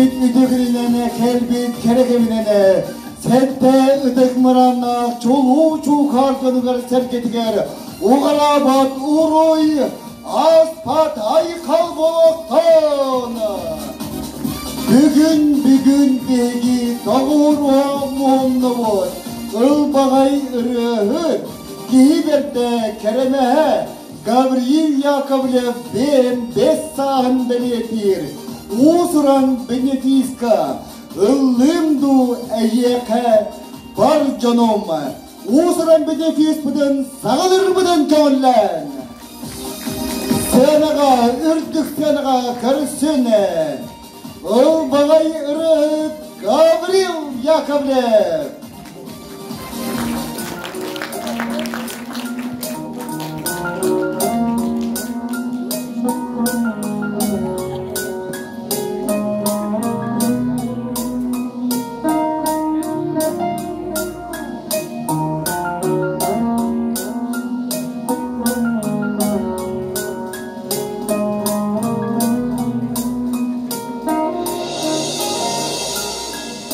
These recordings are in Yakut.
Үүммүт үтүгүнэн кэлбит кэрэ кэминэн сэттэ ытык мырааннаах чулуу чуукаар дьонугар сэргэтигэр уҕараабат уруй, ааспат айхал буолуохтун! Бүгүн бүгүн биһиги тоҕуоруһа муһуннубут, ылбаҕай ырыаһыт, киһи бэрдэ кэрэмэһэ Гавриил Яковлев бэйэм бэс сааһын бэлиэтиир уус-уран бенефиска ыллыым дуу эйиэхэ бар дьонум уус-уран бенефиспытын саҕалыырбытын көҥүллээн сценаҕа үрдүк сценаҕа көрсүн ылбаҕай ырыаһыт Гаврил Яковлев.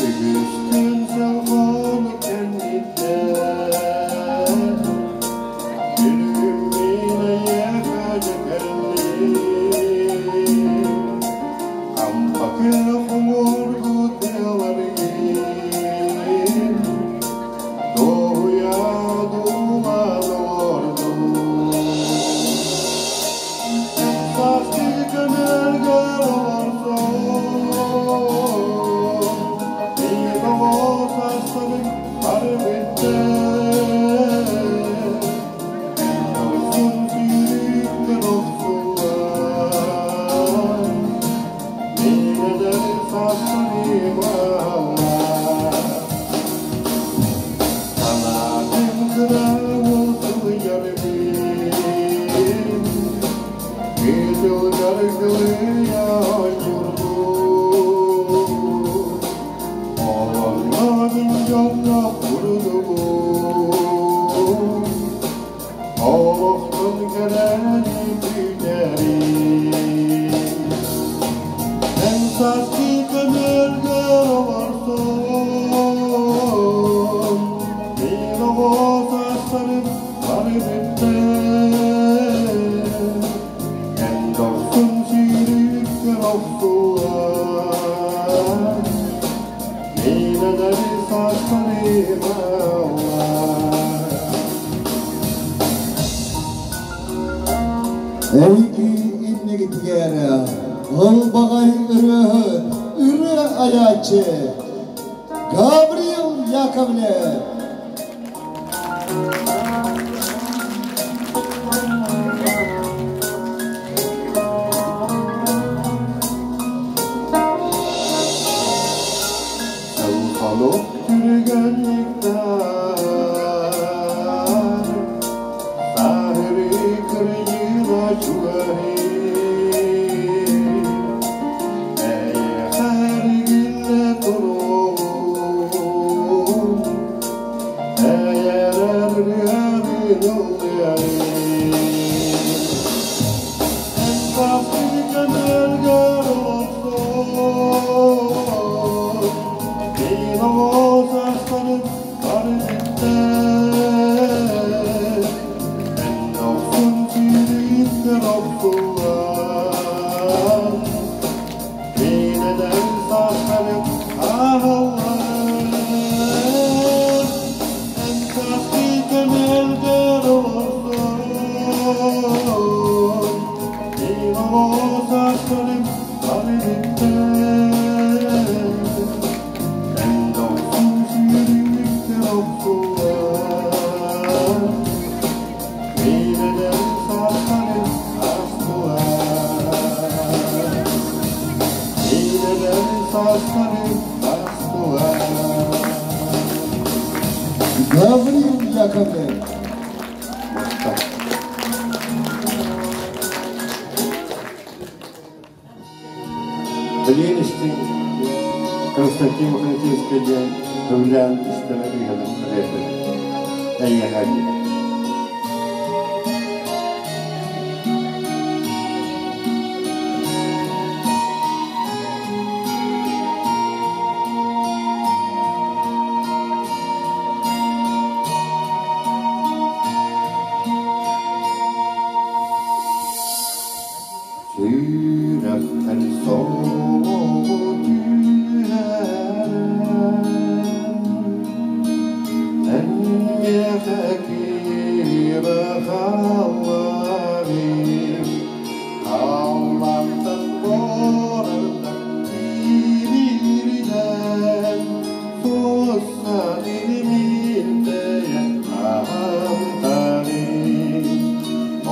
Үгүстүн сылгын кэнниттэн Күлүм мин эйиэхэ дьэ кэллим Ампа күн хоҥоргу тыаларгын Дуоһуйа дуулаан олордум Сааскы көмөлгөр олорсон Мин оҕо саастарым арбиттэр Дохсун сүүрүктэн охсуллан Мин эдэр саастарым ааллар Санаатын кыра уол сылыйарбын Кытылгар кылыйа оонньуурбун Олоннорун дьоҥҥо курдугум Олохтон кэрэни күүтэрим Эн сааскы көмөлгөр олорсон Мин оҕо саастарым бары бүттэ Эн дохсун сүүрүккэр охсуллан Мин эдэр саастарым ааллар Эйги иннигитигэр ылбаҕай ырыаһыт, ырыа айааччы Гаврил Яковлев. Сылхалык түргэнниктэр Саһыры кырыйыла чугаһый Эйиэхэ эргиллэ туруом Эйэрэр ырыаны ыллыай Эн сааскы көмөлгөр олорсон Мин оҕо саастарым бары бүттэр Эн дохсун сүүрүккэр охсуллан Мин эдэр саастарым ааһаллар Эн сааскы көмөлгөр олорсон Мин оҕо саастарым бары бүттэр Эн дохсун сүүрүккэр охсуллан Мин эдэр саастарым астылар Мин эдэр саастарым астылар Гаврил Яковлев. Билигин истиҥ Константин Мохнатинскай диэн сөбүлээн истэр ырыаһытым ырыатын эйиэхэ диэн. Сүрэххэр соҕу түһэрэн, Эн миэхэ киирэ хаалларым, Халлаантан буорардан тимирдэн, Суоссан илиминтэйэ хаамтарым.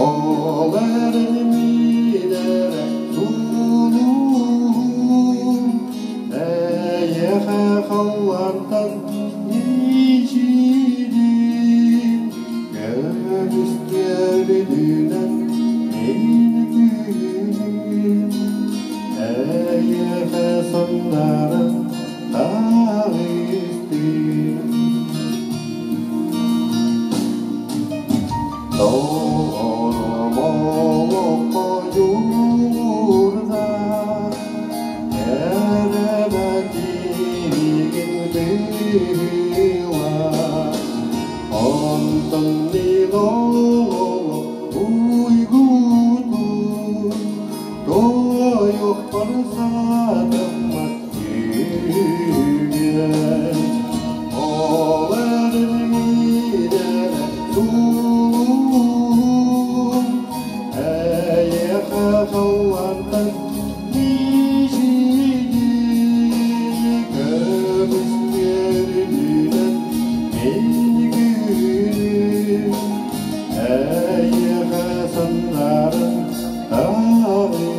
Ол эрэн мин эрэ тулуум, Эйиэхэ халлаантан мичилим, Көмүскэбинэн мин күнүм, Эйиэхэ саннаран таҕыстым. Доҕорум олоххо дьулуурдаах, Эрэнэ кииригин быылаах, Онтон мин олох уйгутун, Тойукпар сатаммат түгэн. Ол эрэн мин эрэ тулуум, Эйиэхэ халлаантан мичилим, Көмүскэлинэн мин күнүм, Эйиэхэ саннаран таҕыстым.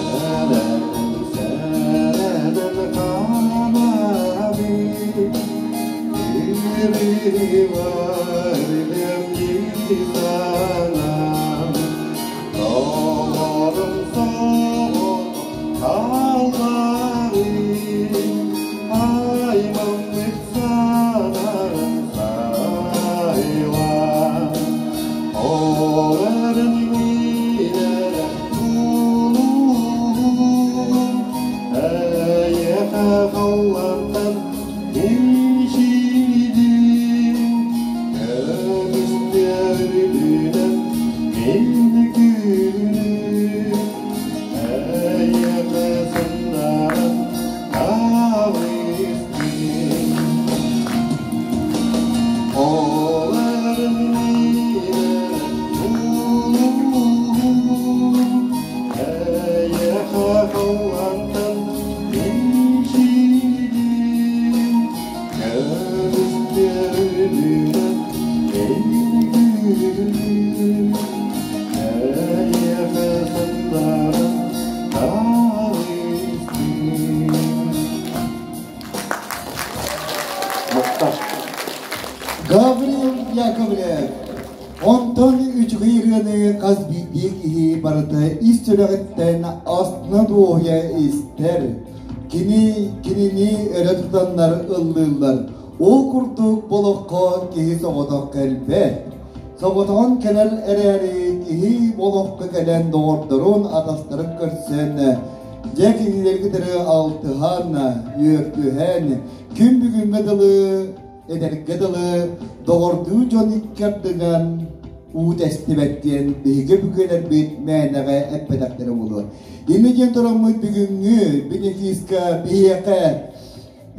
Сэрэнэн, сэрэнэн хаамабын, Ириҕарилэм дии санаам. Доҕорум соҕотох хаалларым, Аймаммыт санаан сайылаан. Ол эрэн мин эрэ тулуум, Эйиэхэ халлаантан мичилим, Көмүстэринэн мин күнүм, Эйиэхэ саннаран таҕыстым. Ол эрэн мин эрэ тулуум, Эйиэхэ халлаантан мичилим, Көмүстэринэн мин күнүм, Эйиэхэ саннаран таҕыстым. Мухтар. Гаврил Яковлев. Онтон үчүгэй ырыаны хас биирдии киһи барыта ис сүрэҕиттэн астына дуоһуйа истэр. Кини кинини өрө тутаннар ыллыыллар. Ол курдук болоххо киһи соҕотох кэлбэт. Соҕотоҕун кэлэр эрээри киһи болоххо кэлэн доҕордорун, атастарын көрсөн, дьэ кинилэри кытары алтыһан, үөрдүһэн, күн бүгүҥҥэ дылы эдэргэ дылы доҕордуу дьон икки ардыгар уу тэстибэт диэн биһиги бүгүөлэрбит мээнэҕэ эппэтэхтэрэ буолуо. Инньэ диэн тураммыт бүгүҥҥү бенефиска биһиэхэ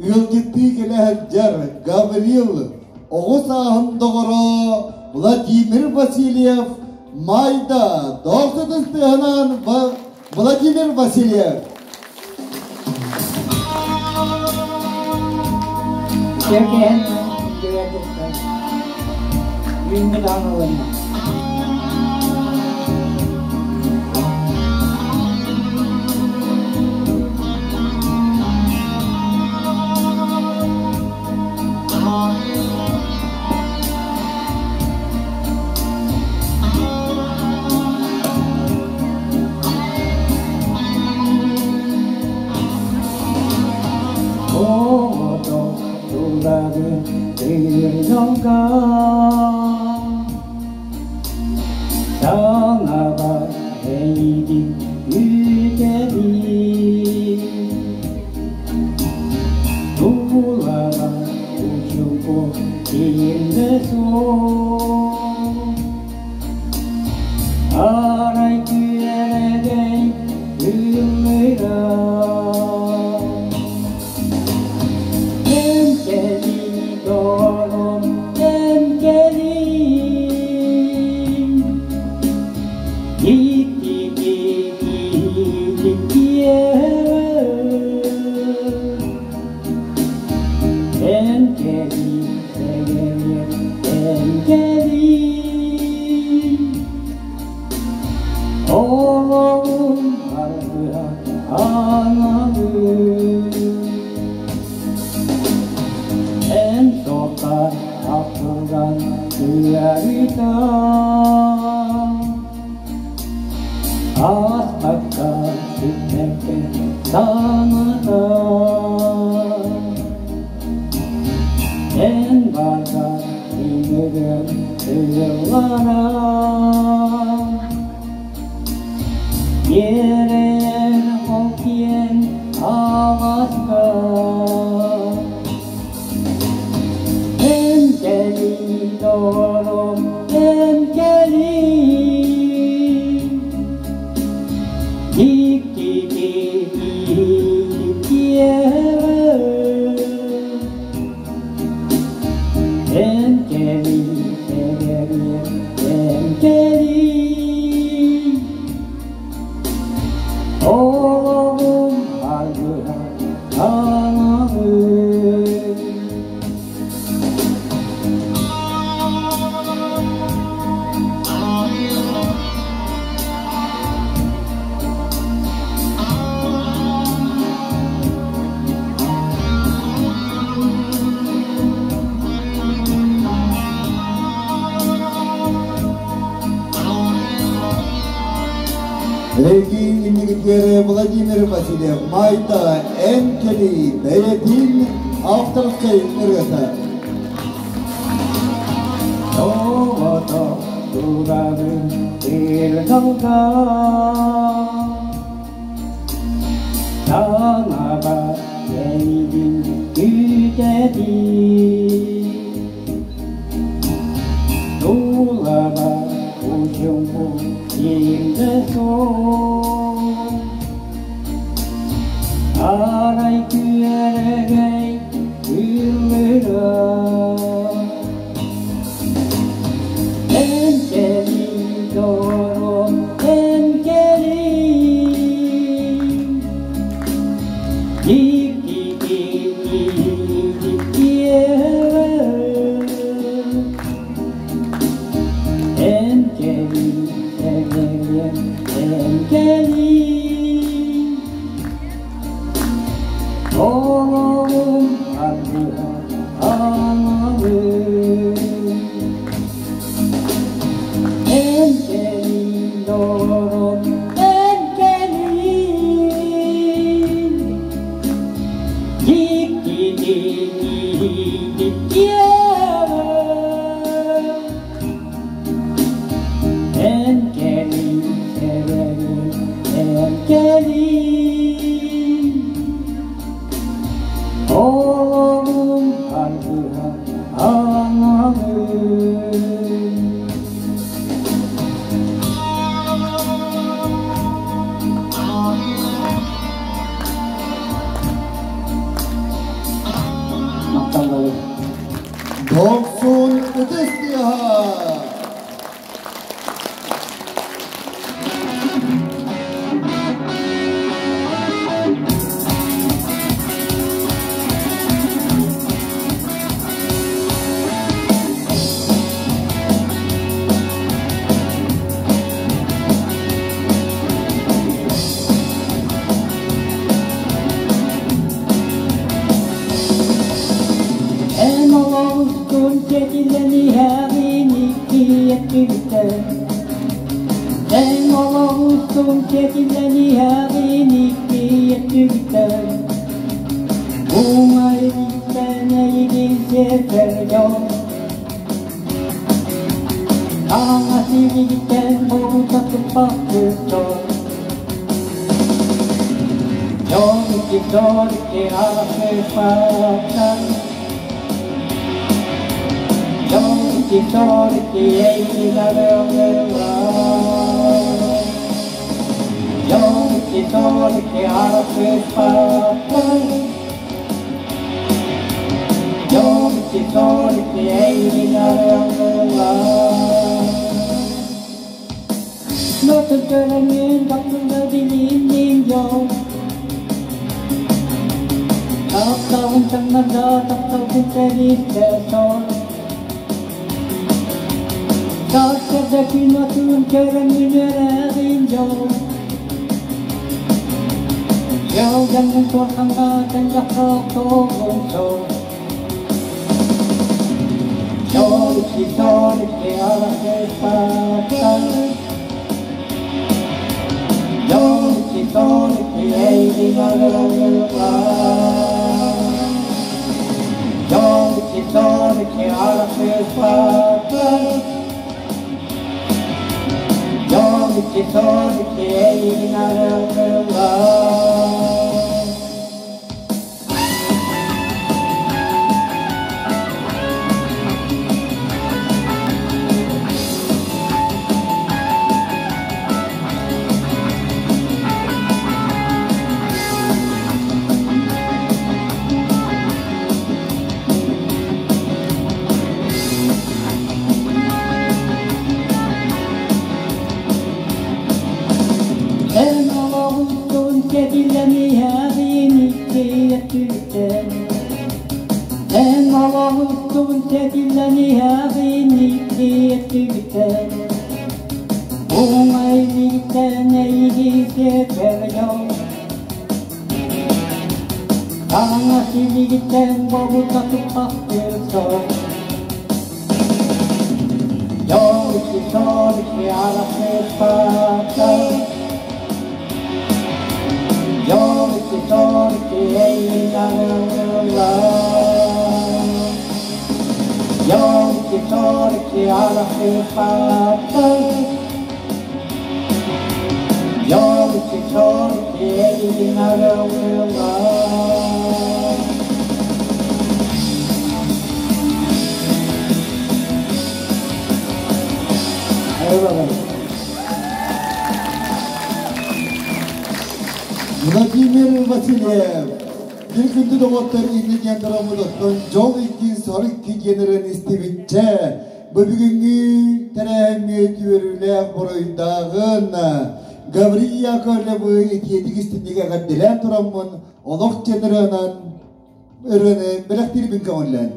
ыалдьыттыы кэлэ сылдьар Гаврил оҕо сааһын доҕоро Владимир Васильев Майда Доосутун тыаһынан Владимир Васильев. Кэргэн Үүнмүт аҥылына. Саҥаҕа эйигин үтэбин, Тулаҕа учугу киирдэ суох. Арай күөрэгэй ыллыыра. Кэм кэлии доҕорум, кэм кэлии. Эн кэлиий, сэгэриэм, эн кэлиий, олоҕум аргыһа аналым. Эн сокар ахтылган ыарыыта Ааспакка сүппэккэ саната Эн барда имигэр тыыллара Иэрэр ол киэҥ алааска Эн кэлиий, доҕорум, эн кэлиий, Дьиктитик киэһэ. Эн кэлиий, сэгэриэм, эн кэлиий, Олоҕум аргыһа анаҕын. Эһиги иннигитигэр Владимир Васильев Майта эн кэлии бэйэтин авторскай ырыата. Тоҕото турабын тирдалга Таҥаба эйигин күүтэбин Тулаба учуҥку киирдэ суох Арай күөрэгэй ыллыра Эн кэлиий, доҕорум, эн кэлиий, Эн кэлиий, сэгэриэм, эн кэлиий, олоҕум аргыһа аналым. Эн кэлиий, доҕорум, эн кэлиий, Эн кэлиий, сэгэриэм, эн кэлиий, олоҕум аргыһа аналым. Махталлары. Дохсун ытыс тыаһа! Эн олоҕун кэтилэн иһэҕин икки өттүттэн Эн олоҕун кэтилэн иһэҕин икки өттүттэн Уҥа илииттэн эйигин сиэтэр дьон Хаҥас илииттэн туппаккытон. Дьол икки сор икки арахсыспаттар, Дьол икки сор икки эйигин арыаллыыллар. Дьол икки сор икки арахсыспаттар, Дьол икки сор икки эйигин арыаллыыллар. Нотun көрөҥҥүн таптыҥҥа билинниҥ дьол, Тапталын таҥнарда таптал күттэриттэ сор. Сарсыарда күн отун көрөҥҥүн үөрэҕин дьол, Дьылдьаҥҥын туорхаҥҥа тэҥҥэ толлун сор. Дьол икки сор икки арахсыспаттар, Дьол икки сор икки эйигин арыаллыыллар. Дьол икки сор икки арахсыспаттар, Дьол икки сор икки эйигин арыаллыыллар. Эн олоҕуттун кэтиллэн иһэҕин икки өттүттэн, Эн олоҕуттун кэтиллэн иһэҕин икки өттүттэн. Уҥа илииттэн эйиги сиэтэр дьол, Хаҥас илиигиттэн бобута туппахтыыр сор. Дьол икки сор икки арахсыспаттар, Дьол икки сор икки эйигин арыаллыыллар. Дьол икки сор икки арахсыспаттар, Дьол икки сор икки эйигин арыаллыыллар. Eyvallah. Владимир Васильев. Bir күндү доҕоттор инни диэн дьол икки сор икки диэн истибиччэ. Бу бүгүҥҥү тэрээһиммит үөрүүлээх буруйдааҕын Гаврил Яковлевы итиэтик истиннигэ эҕэрдэлээн тураммын олох диэн ырыанан ырыаны бэлэхтиирбин көҥүллээн.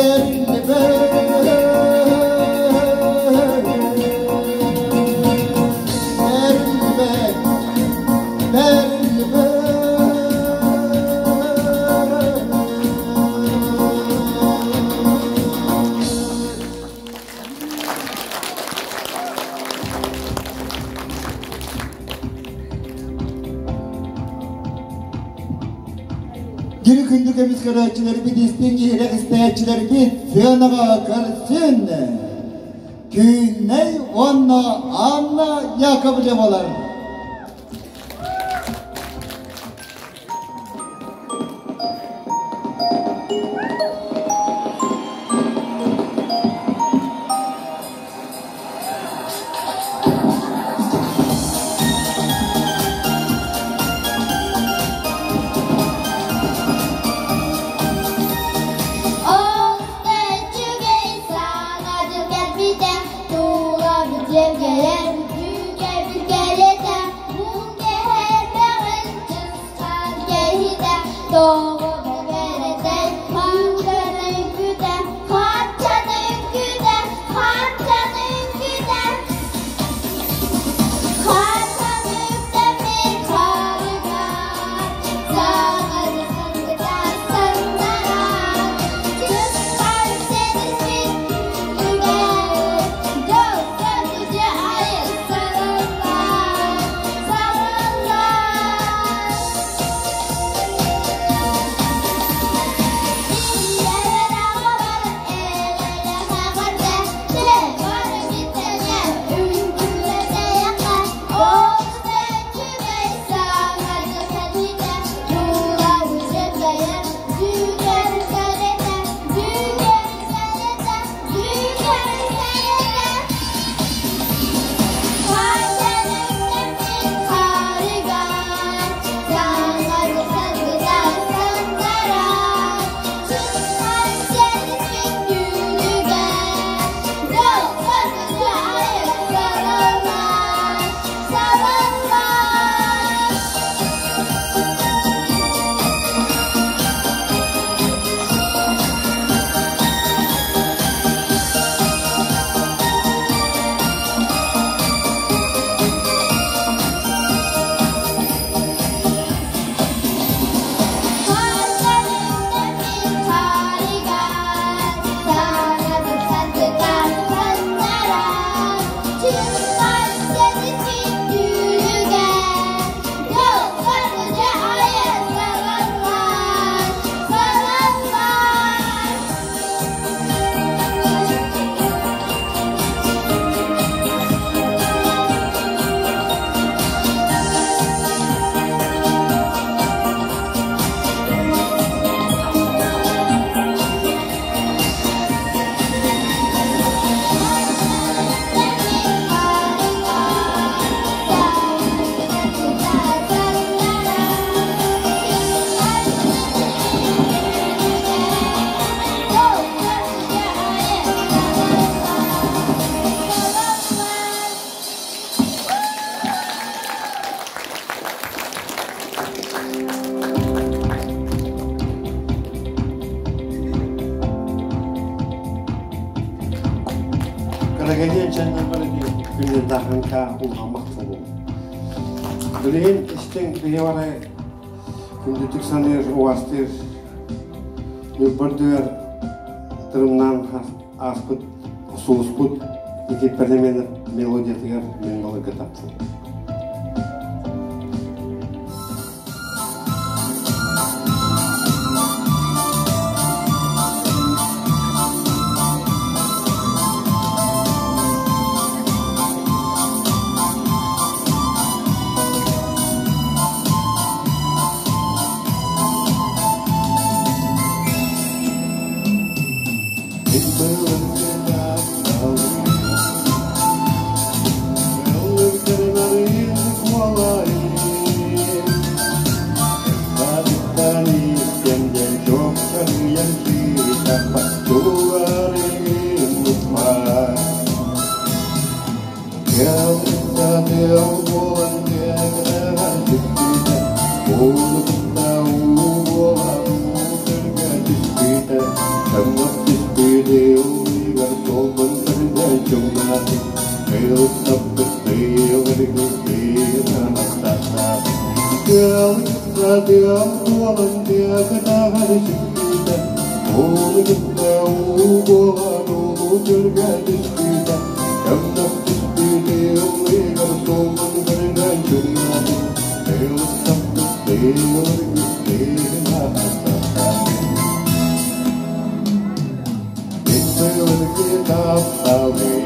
Бэриллибэт, бэриллибэт, бэриллибэт. Geri күндү көмүс көрөөччүлэрбит, истиҥ иһирэх истээччилэрбит сыанаҕа көрсүн! Күннэй уонна Анна Яковлевалар. Карагадин чаннарбара күнү даханка улхамак болу. Билигин истең биһи күндүтүк саныыр уастыр ньурбардыгар тырымнаан ааспыт сулуспут Никита мелодиятыгар мен балыгы таптым. тыал буолан тыакытааҕар сүппүтэ, ууну кытта уу буолан уулуу күлгэ түспүтэ, көмнөх түспүтэ ыллыгар суолун көрүнэн чуҥнаатым, тыылыттаппыт тыылыргыт тыына таптаатым. Мин тыылыргы тапталым,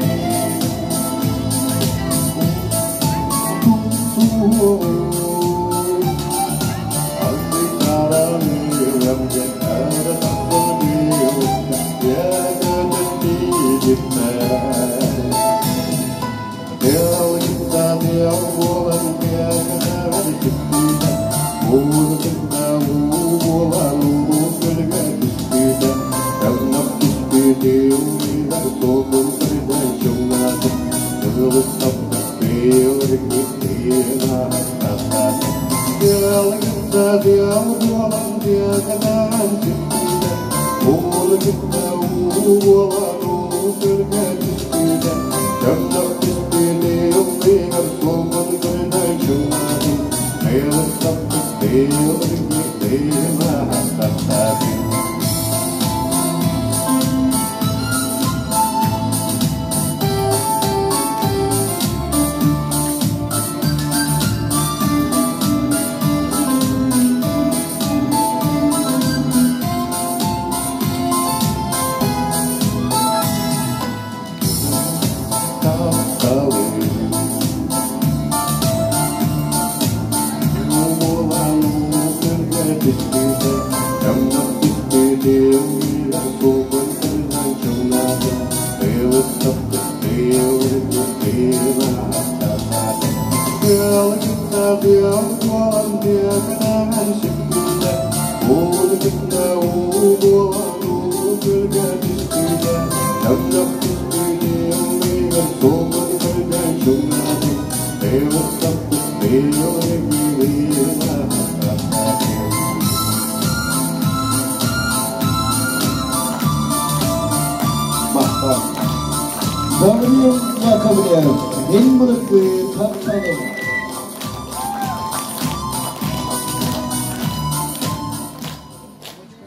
Гаврил Яковлев, мин былыргы тапталым.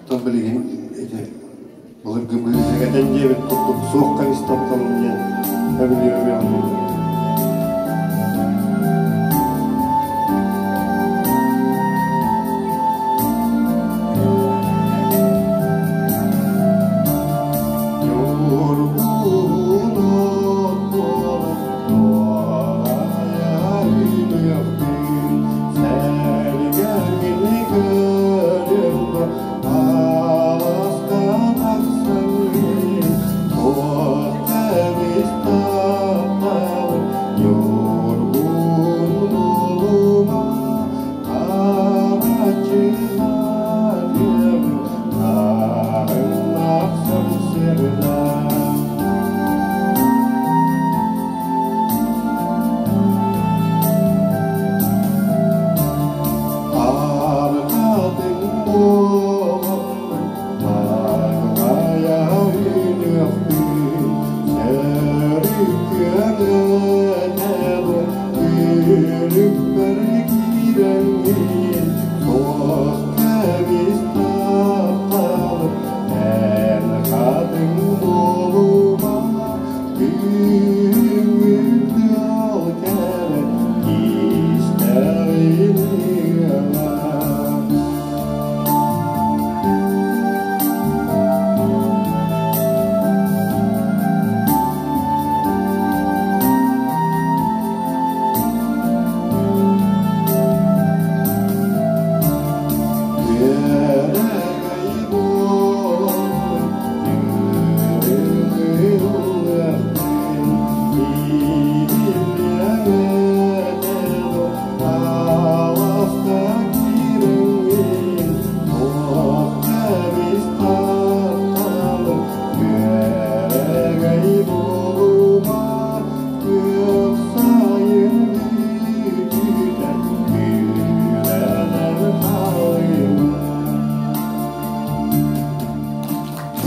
Оттон билигин ити былыргы быысыгатан диэбит курдук суох көмүс тапталым диэн сөбүлүүрүм.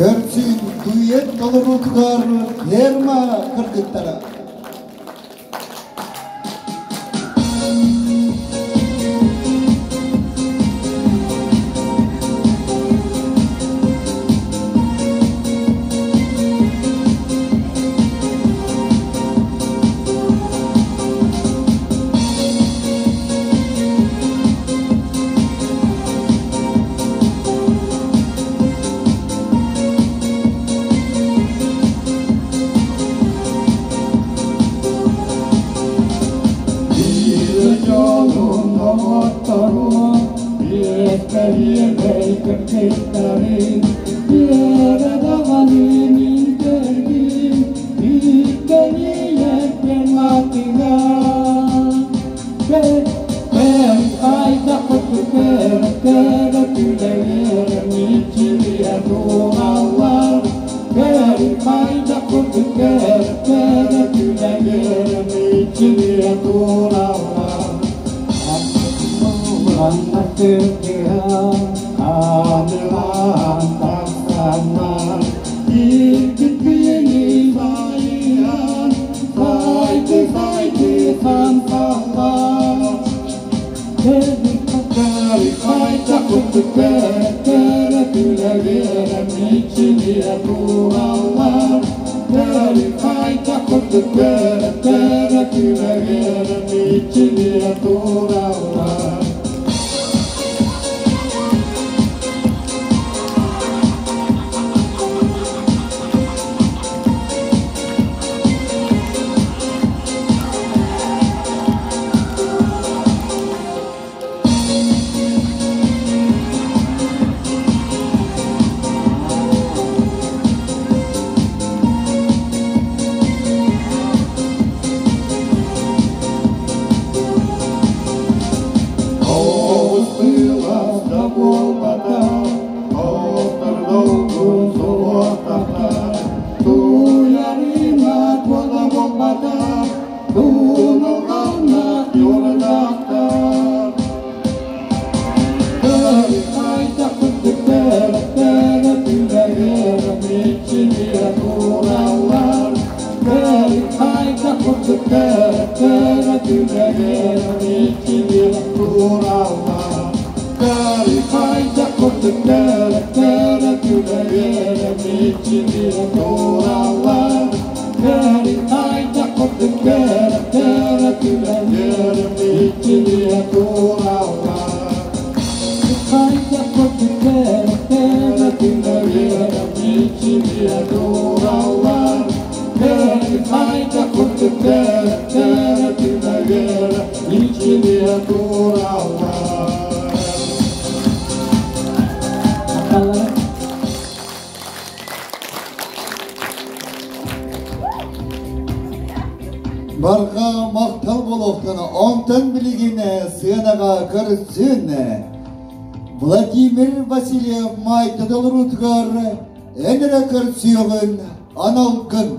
Көрсүн дуэт толоруутугар ферма кыргыттара. Хайда курдук кэрэ түлэгэр мичилиэ тураллар. Анна сыдьыа хаанылаан тахсаннар, Киирбит күйэни сайыһан, Сайты, сайты хамсаллар. Хайда курдук кэрэ түлэгэр мичилиэ тураллар. Хайда курдук кэрэ түлэгэр мичилиэ тураллар. Барҕа махтал буолуохтун, онтон билигин сыанаҕа көрсүн. Владимир Васильев Майта толоруутугар эн эрэ көрсүөҕүн аналгын.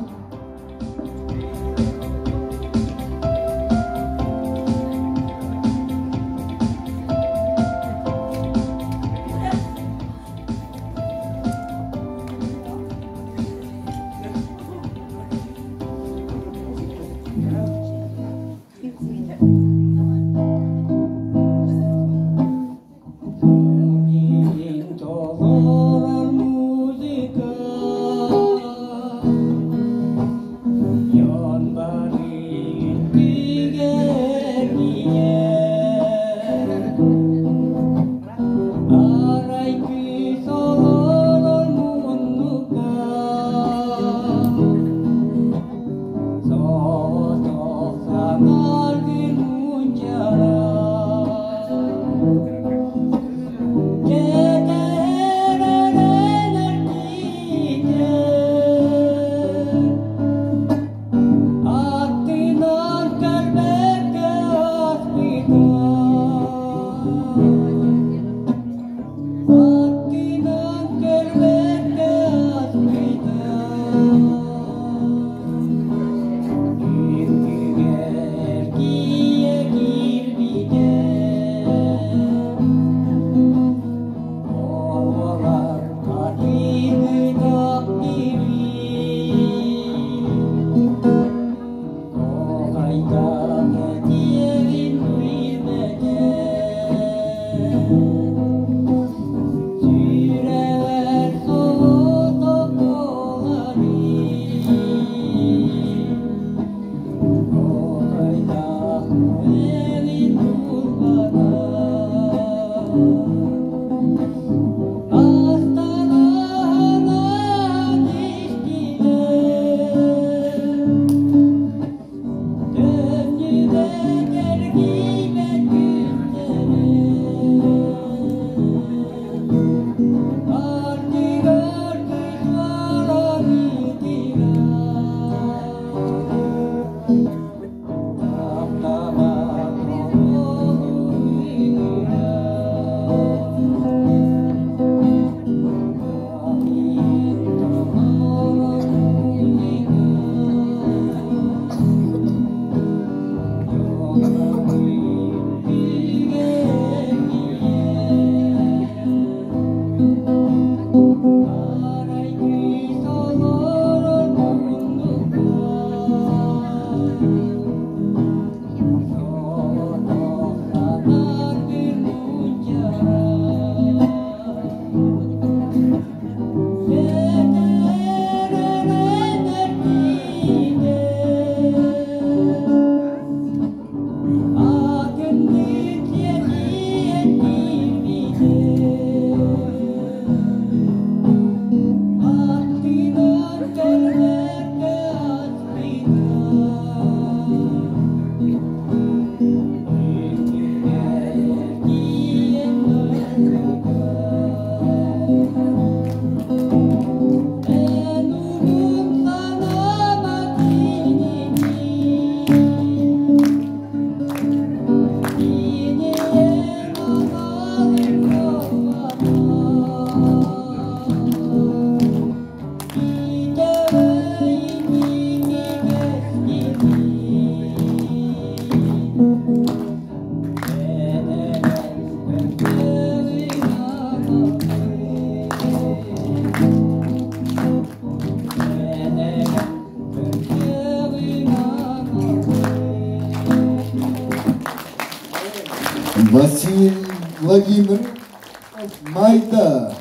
Толорор музыка. Василий Владимир Майда.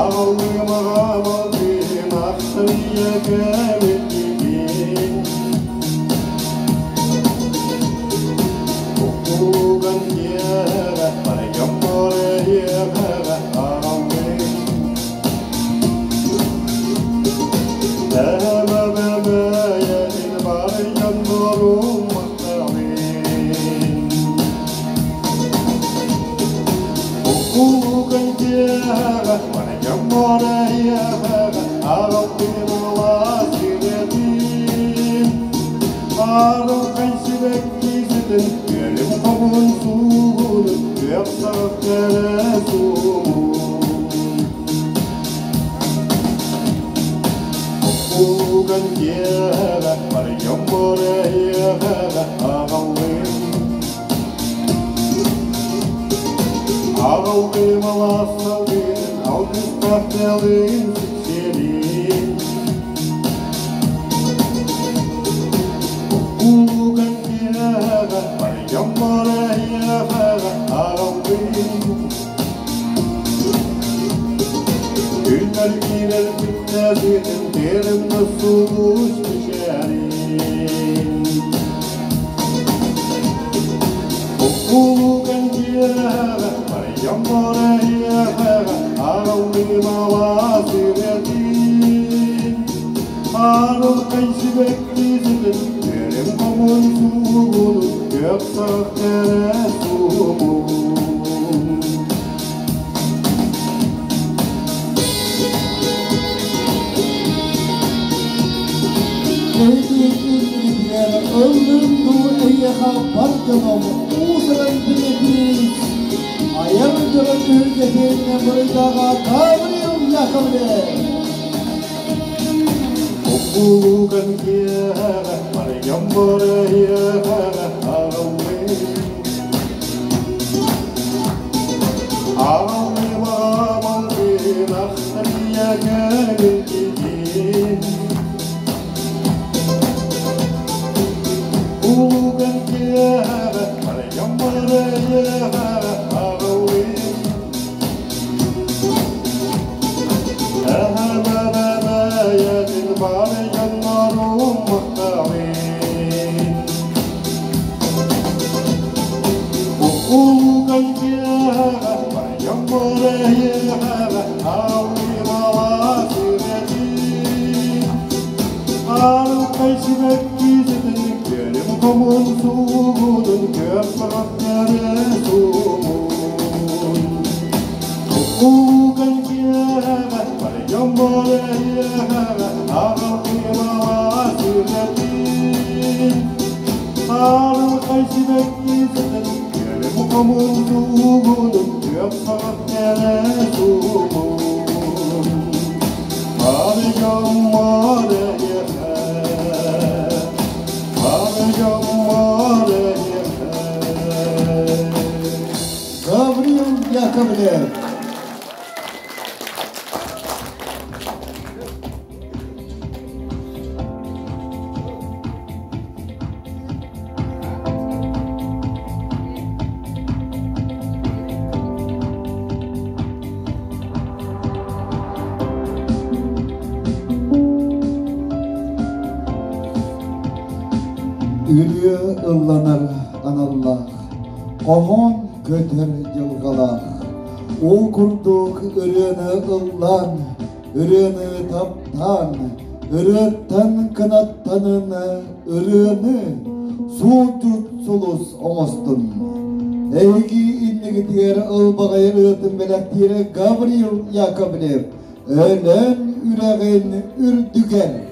Ağlım ağlım, Улуганчыга, барьям мораяга, ағылтын аласыретін. Арылқай сібек кесетін, Көлім қобын суғынын, Көк сағық кәрі суғын. Улуганчыга, барьям мораяга, ағылтын Ағылдым аласалын, алғыстақталын сүкселін. Улуган кияға, барьям бараяға, ағылдым. Günler girer bitmezin, derim nasıl uç düşerin. Улуган кияға, барьям бараяға, ағылдым аласыретін. Арылқай сібек кесетін, Керем қомын суғынын, Көк сағық кәрі суғын. Ыллырду эйеха бар дьоном уусаран билетиз. Айар дьоно түһүлгэтин мырыйдаға Гаврил Яковлев. Улуган кияға, барьям бараяға, ағылдым. Ағылдым ағамалдын, ақтария кәлін Улуган кияға, барьям бараяға, ағылдым. Әһәбәбәбәятин барыяннарым мақталын. Улуган кияға, барьям бараяға, ағылдым аласыретін. Арылқай сібек кесетін, Келім қомын суғынын, Көк сағақ кәрі суғын. Улуган кияға, барьям бараяға, ағылдым аласыретін. Арылқай сібек кесетін, Келім қомын суғынын, Көк сағақ кәрі суғын. Барьям бараяға, барьям бараяға. Гаврил Яковлев. Үрүө ылланар аналлах, Қохон көтөр дьылҕалаах. Ол курдук ырыаны ыллаан, ырыаны таптаан, ырыаттан кынаттанын ырыаны суутут сулус оҥостун. Эйги иннигитигэр ылбаҕай ырыатын бэлэхтиирэ Гаврил Яковлев Өлөн үрэҕин үрдүгэр. Үрдүгэр.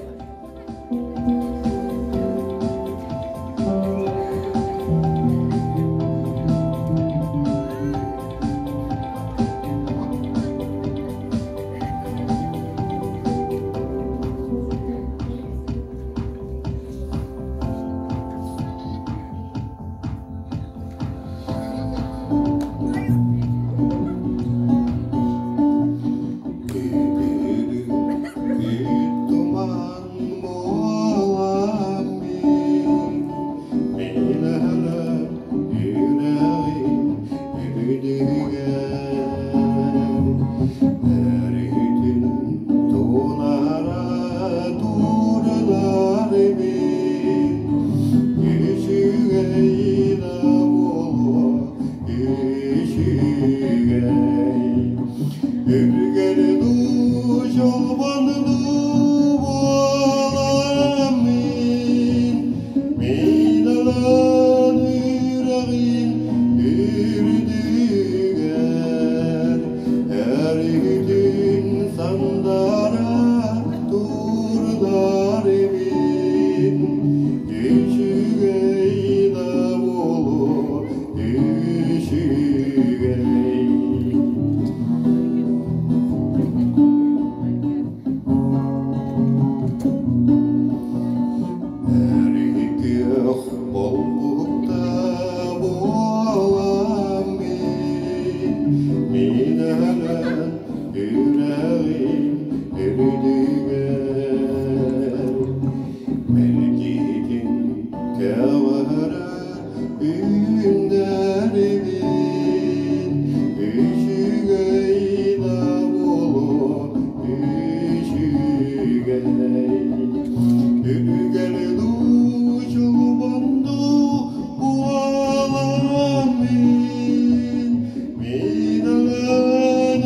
Минэлэн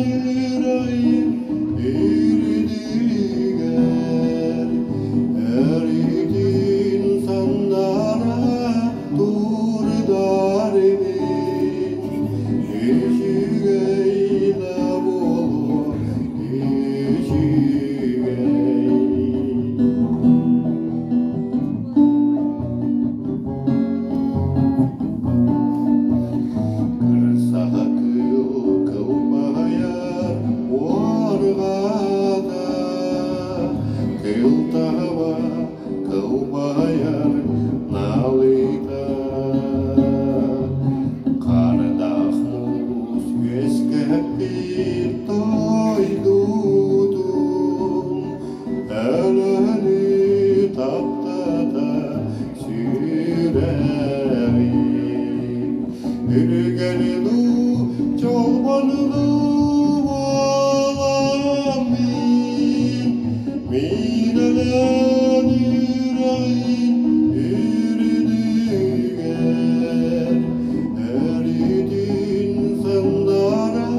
үрэйин үрдүгэр Өрүтүн сандара турдар мин Үчүгэй да буолуо үчүгэй. Кырсаҕа кыыл кылбаһыйар уорҕата, кыл таба кылбаһыйар налыта. Хардаах муус үөскэппит дойдутун өлөнү таптата сүрэҕим. Үргэлин чолбонunu буолан мин, минэлэн үрэҕин үрдүгэр, өрүтүн сандара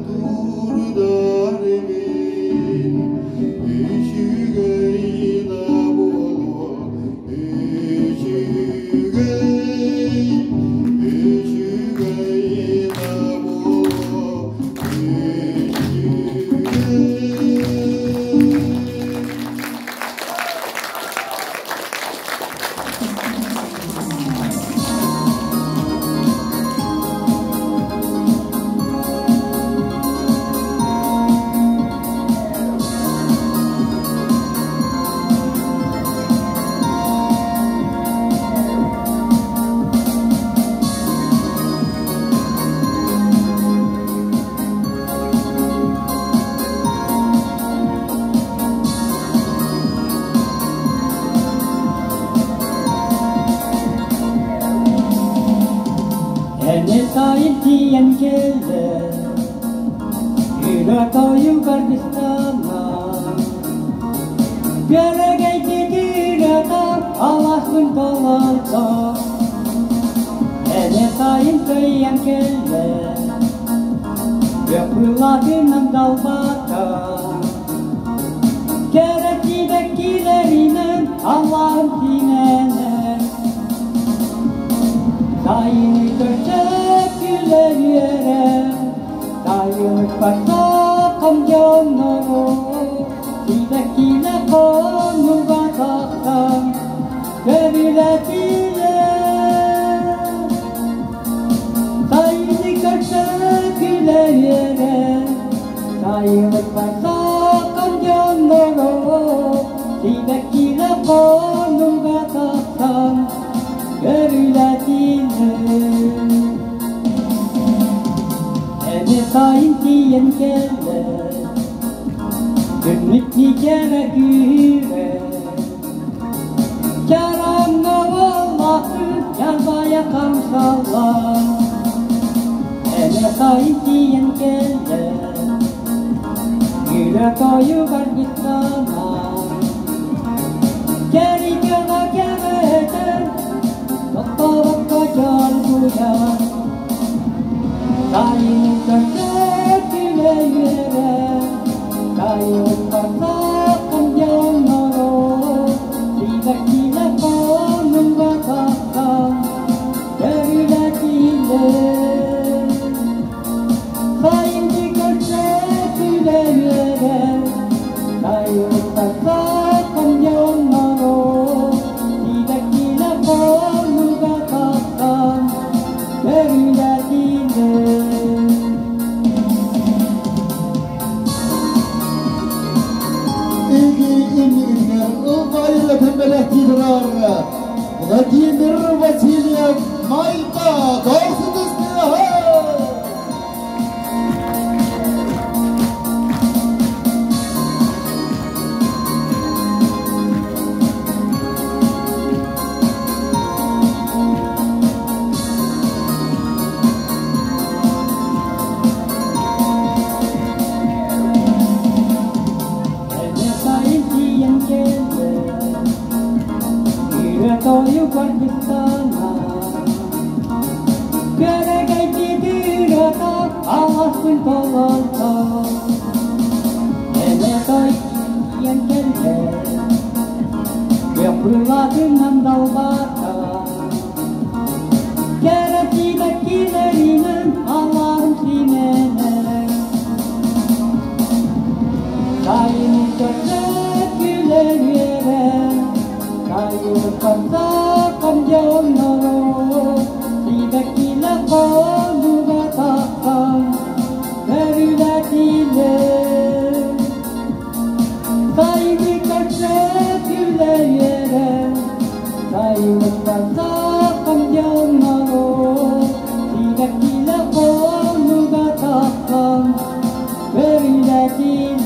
турдар мин, үчүгэй да буолуо үчүгэй, үчүгэй да буолуо үчүгэй. Эне сайын тиийэн кэллэ, Үрэ тойугар быстана, Күөрэгэй аласпын толордо. Эне сайын тиийэн кэллэ, Көпүлатынан далбата, Кэрэтибэккилэринэн Аллахым тиинэнэн, Сайыны көрсө күлэ үөрэ, Сайылык барсакам дьоннору, Сибэккилэ хонуга тахсан, Көрүлэтилэр. Сайыны көрсө күлэ үөрэ, Сайылык барсакам дьоннору, Сибэккилэ хонуга тахсан, Көрүлэтилэр. Эне сайын тиийэн кэллэ, Күнмүт микэрэ күүрэ, Чараҥҥа буоллахпын, Чарбайа хамсаллар. Эне сайын тиийэн кэллэ, Үрэ тойугар быстана, Кэригэҕэ кэрэтэр, Тохтобокко дьолгуйар. Сайыны көрсө күлэ үөрэ, Сайылык барсаккам дьонноро, Сибэккилэ хонуга тахсан, Көрүлэтилэр. Сайыны көрсө күлэ үөрэ, Сайылык барсаккам дьонноро, Сибэккилэ хонуга тахсан, Көрүлэтилэр. Эһиги иннигитигэр ылбаайы тэмбэлэхтиирар Владимир Васильев Майта Дохсудыстыха! Эне сайын тиийэн кэллэ, Үрэ тойугар быстана, Күөрэгэй тиитирата, Аласпын Баҕабын толордо, Элэтэй тиийэн кэллэ, Күөх былаатынан далбаата, Кэрэ сибэккилэринэн алаарым симэнэр. Сайыны көрсө күлэр-үөрэр, Сайыны көрсө дьоннору, Сибэккилэр хонууга тахсан, Көрүлэтилэр. Сайыны көрсө күлэр-үөрэр, Сайыны көрсө дьоннору, Сибэккилэр хонууга тахсан, Көрүлэтилэр.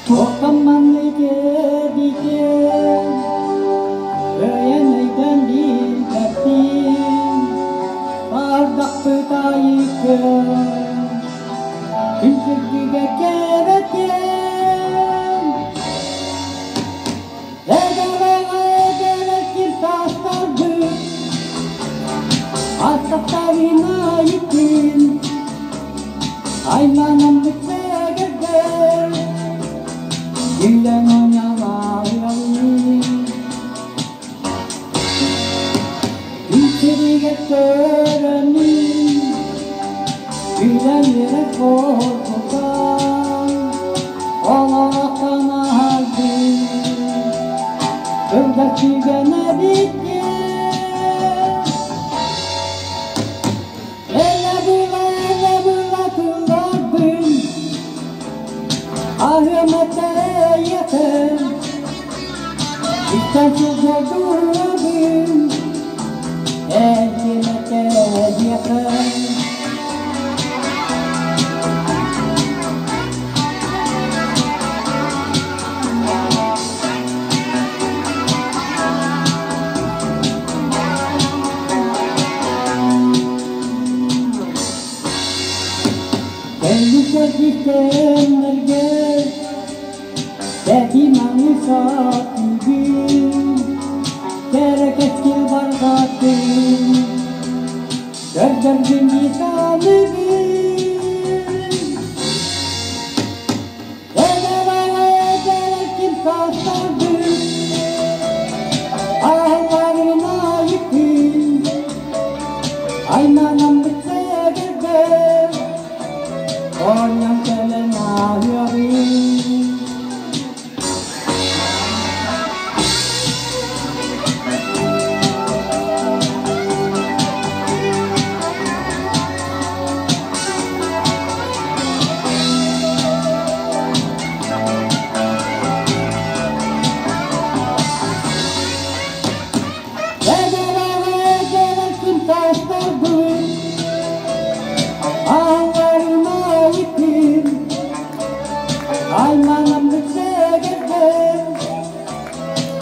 Туохтан диэбитин, Өйөн өйдөн билбэппин, Ардахпыт айыкын, Күн сирдигэ кэбэтин. Эгэлэҕэ эгэлэккин саастарбыт, Астахтарын айыкын, Айманаммыт сэгэрдэр, Күлэн оонньоолоорун. Күн сиригэр көрөммүн, Күлэн үөрэн куоркутан, Олохтон аһарбын, Кылгас түгэн эбиккин. Элэ була, элэ була тылларбын, Аһыам этэ эйиэхэ, Истэн сылдьар дууһабын, Этим этэ эйиэхэ. Кэлли кэмнэргэ Тэтиманы сатыыбын, Кэрэ кэскил барҕатын, Көрдөргүн саныыбын. Эгэлэҕэ эгэлэккин саастарбын, Аһылларын айыккын, Айманаммыт сэгэрдэр, Оонньоон кэлэн ааһыаҕын. Эгэлэҕэ эгэлэккин саастарбын, Аһылларын айыккын, Айманаммыт сэгэрдэр,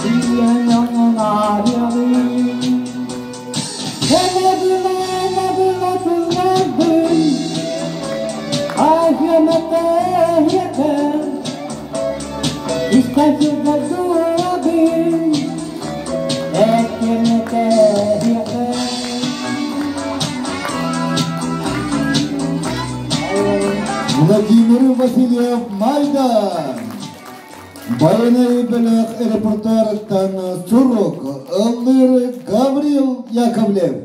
Күлэн оонньоон ааһыаҕын. Элэ була, элэ була тылларбын, Аһыам этэ эйиэхэ, Истэн сылдьар дууһабын, Этим этэ эйиэхэ. Владимир Васильев Майдан. Байанай бөлөх репертуарыттан Сурук, ыллыыр Гаврил Яковлев.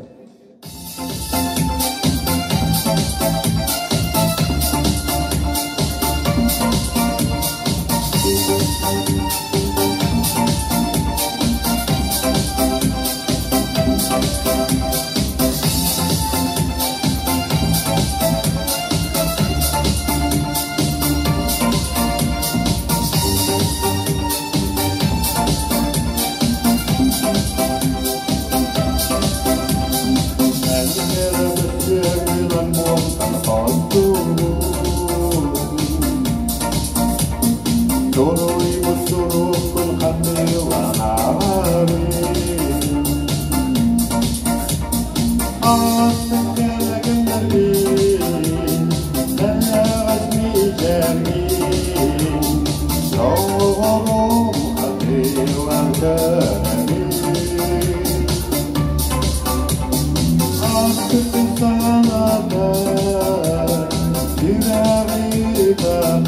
Сүрэҕи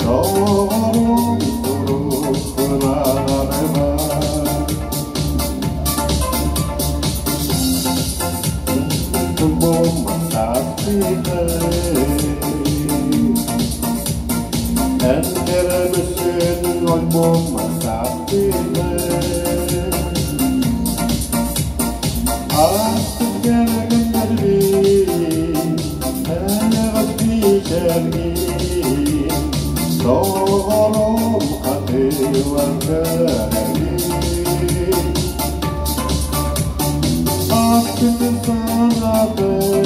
доҕорум суруккун ааҕарбар. Эн кэрэ мөссүөнүҥ альбом саастыыта. Ааспыт кэрэ күннэрбит, эйэҕэс биичэргин, доҕорум хатылан көрөбүн. Ааспытын санатар,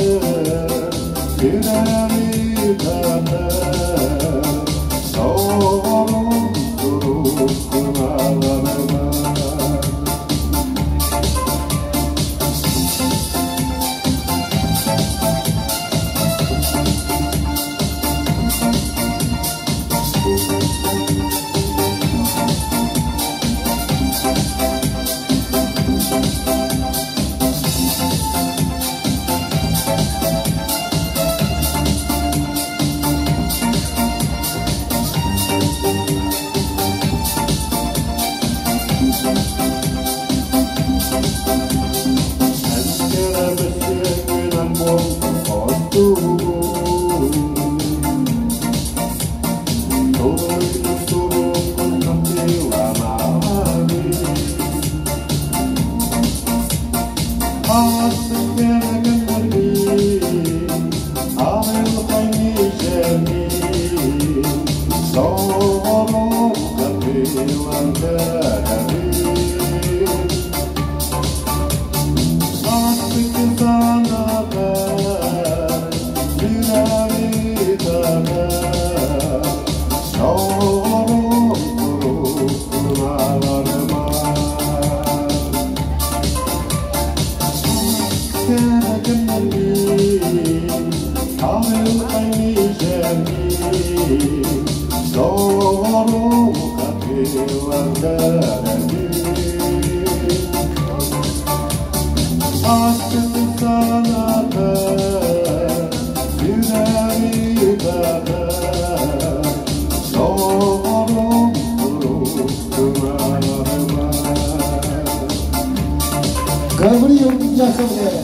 сүрэҕи ытатар, доҕорум суруккун ааҕарбар. Эн кэрэ мөссүөҥҥүн альбом оттугун, Суруйбут суруккун хатыланаабын. Ааспыт кэрэ күннэрбит, арылхай мичээрбит, доҕорум хатылан көрөбүн. Ааспытын санатар, сүрэҕи ытатар, доҕорум суруккун ааҕарбар. Кэрэ күннэрбит, арылхай мичээрбит, доҕорум хатылан көрөбүн. Ааспытын санатар, сүрэҕи ытатар, доҕорум суруккун ааҕарбар. Гавриил Яковлев.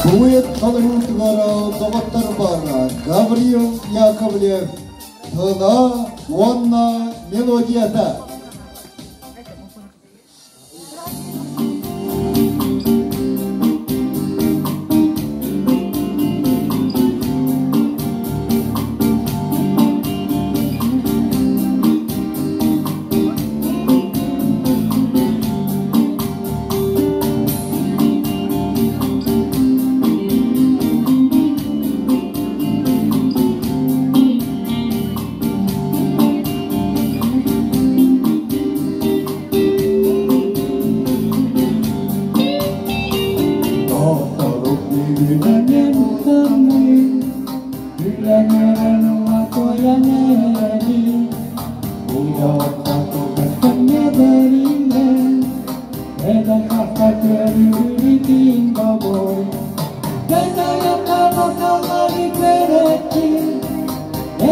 Дуэт толоруутугар доҕотторбор Гавриил Яковлев тыла уонна мелодията. Тоторук бүгүнэн тымныы, үлэҥэрэн лакоян эрэбин, Уйалта тукаттан эдэриллэн, эдэр хаста көрүрүтин бобой. Кэтайакка бакаллары көрөччү,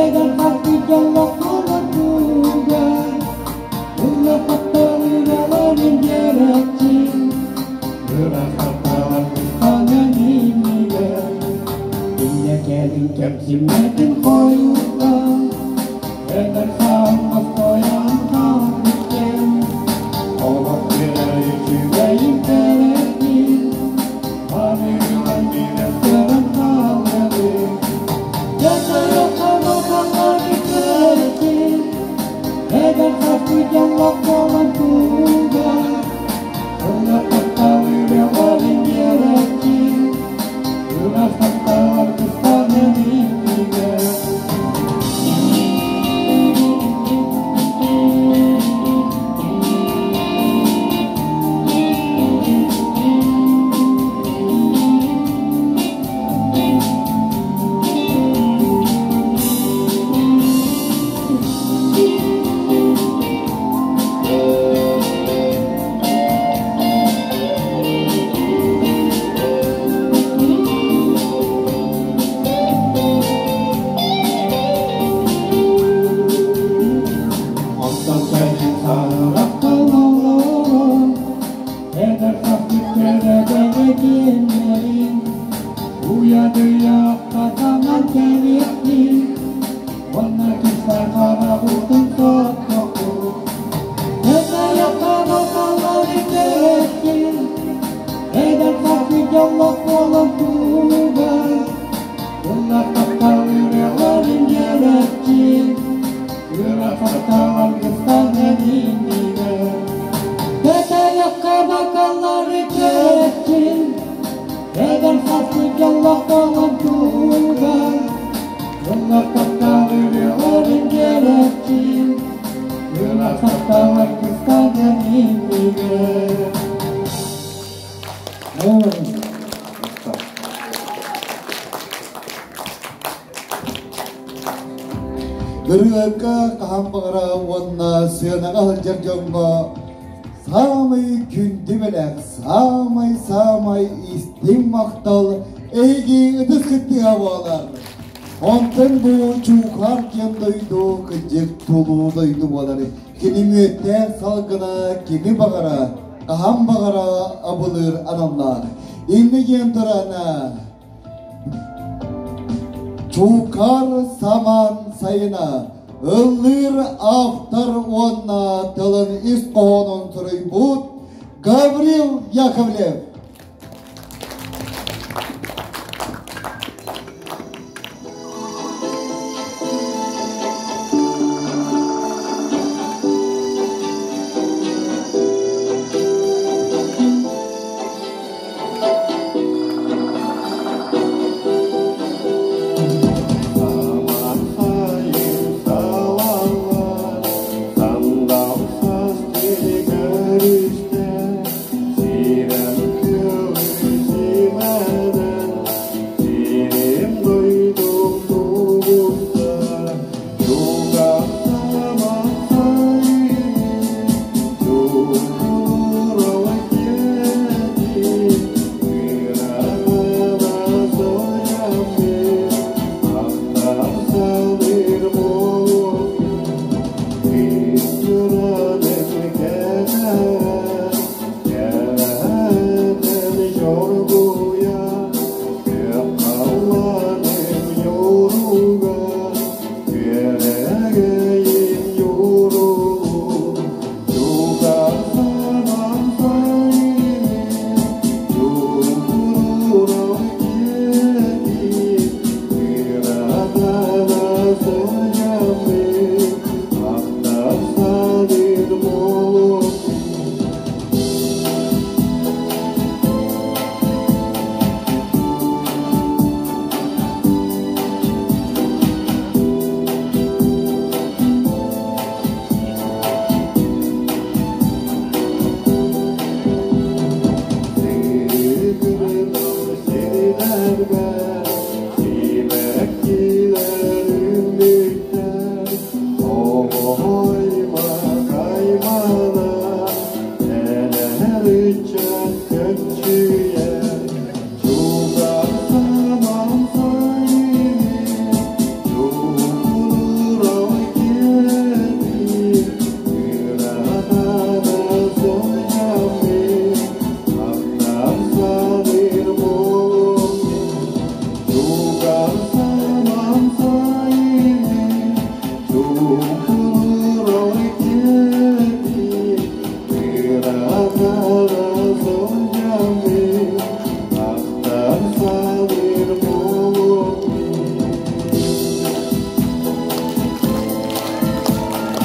эдэр хасты дьоллоккулар туга, Уlla тапталыгаларын биэрээччи, Ырахатталар кыстанан иннигэр, Иннекелин кэпсиммэтин хойута, Эдэр сааммас тоян хаалбыттен, Олох биэрэр үчүгэйин кэрэттин, Аныгылар бирэстэрин хааллары. Ятайокка бакаллары көрөччү, эдэр хасты дьоллокколон туга, Уlla тапталыгаларын биэрээччи, Ырахатталар кыстанан иннигэр. Татыйахха саман кэлиэхтии, уонна киһи харабытын соттохпут. Татыйахха бакаллары көрөттүн, эдэр сахы дьоллох буолан тугар, Ула таптал ырыаларын дьиэлэччи, ыра таптал аргыстанан иннигэр. Татыйахха бакаллары көрөттүн, эдэр сахы дьоллох буолан тугар, Ула таптал ырыаларын дьиэлэччи, ыра таптал аргыстанан иннигэр. Ырыака хаһан баҕара уонна сыанаҕа сылдьар дьоҥҥо саамай күндү бэлэх, саамай-саамай истиҥ махтал эһиги ытыс кыттыһа буолар. Онтон бу Чуукаар диэн дойду кырдьык тулуу дойду буолар. Кини мүөттээх салгына кими баҕара, хаһан баҕара абылыыр аналлаах. Иннэ диэн туран Чуукаар самаан сайына ыллыыр автор уонна тылын ис хоһоонун суруйбут Гаврил Яковлев.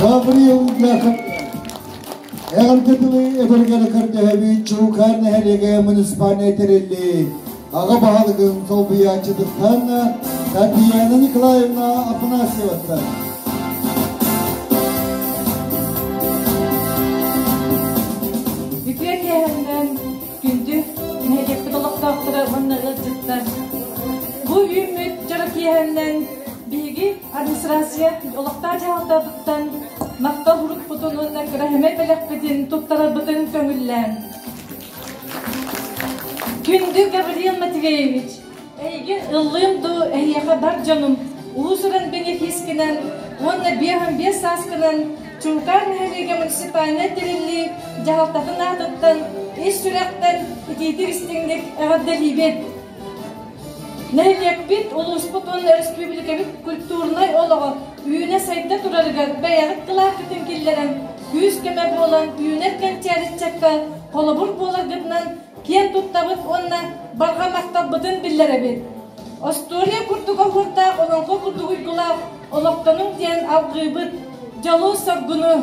Гаврил Яковлев Эҕэрдэ тылы этэргэр көрдөһөбүт Чуукаар нэһилиэгэ муниципальнай тэриллии аҕа баһылыгын солбуйааччытыттан Татьяна Николаевна Афанасьеваттан. Үтүө киэһэннэн күндү нэһилиэкпит олохтоохторо уонна ыалдьыттар. Бу үүммүт дьоро киэһэннэн биһиги администрация олохтоох дьаһалтатыттан махтал урукпутун уонна кыраһымай бэлэхпитин туттарарбытын көҥүллээн. Күндү Гавриил Матвеевич, эйигин ыллыым дуу эһиэхэ бар дьонум уус-уран бенефискинэн уонна 55 сааскынан Чуукаар нэһилиэгэ муниципальнай тэриллии дьаһалтатын аатыттан ис сүрэхтэн итиитик истиҥник эҕэрдэлиибит! Нэһилиэкпит, улууспут уонна өрөспүүбүлүкэбит культурнай олоҕо үүнэ-сайда турарыгар бэйэҕит кылааккытын киллэрэн, күүс-көмө буолан үүнэр кэнчээри ыччакка холобур буоларгытынан киэн туттабыт уонна барҕа махталбытын биллэрэбит. Остуоруйа курдук оһуордаах, олоҥхо курдук уйгулаах олохтонуҥ диэн алгыыбыт, дьолу-соргуну!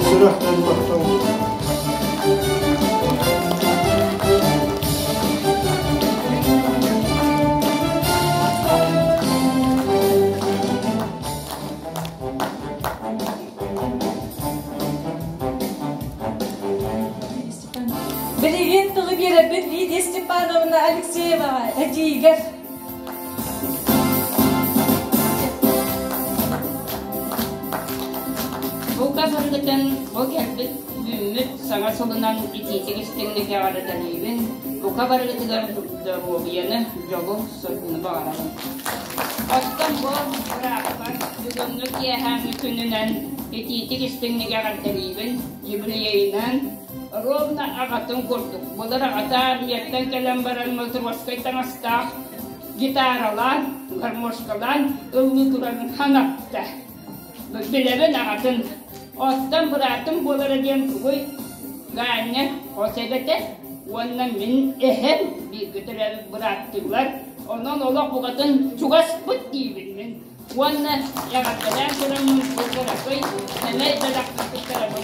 Сүрэхтэн махтал. Билигин тылы биэрэбит Лидия Степановна Алексееваҕа эдьиийигэр. Бука барыгытын бу кэлбит үүммүт саҥа сылынан итиитик истиҥник эҕэрдэлиибин. Бука барыгытыгар доруобуйаны, дьолу, соргуну баҕарабын. Оттон бу бырааппар бүгүҥҥү киэһээҥҥи күнүнэн итиитик истиҥник эҕэрдэлиибин. Юбилейынан ровно аҕатын курдук. Былыр аҕата армияттан кэлэн баран матросскай таҥастаах гитаралаан, гармошкалаан ыллыы турарын ханатта. Билэбин аҕатын. Оттон быраатым буолара диэн тугуй? Ганя хос эбэтэ уонна мин эһэм бииргэ төрөөбүт бырааттыылар. Онон олох букатын чугаспыт диибин мин. Уонна эҕэрдэлээн тураммын бу кыракый сэмэй бэлэхпин туттарабын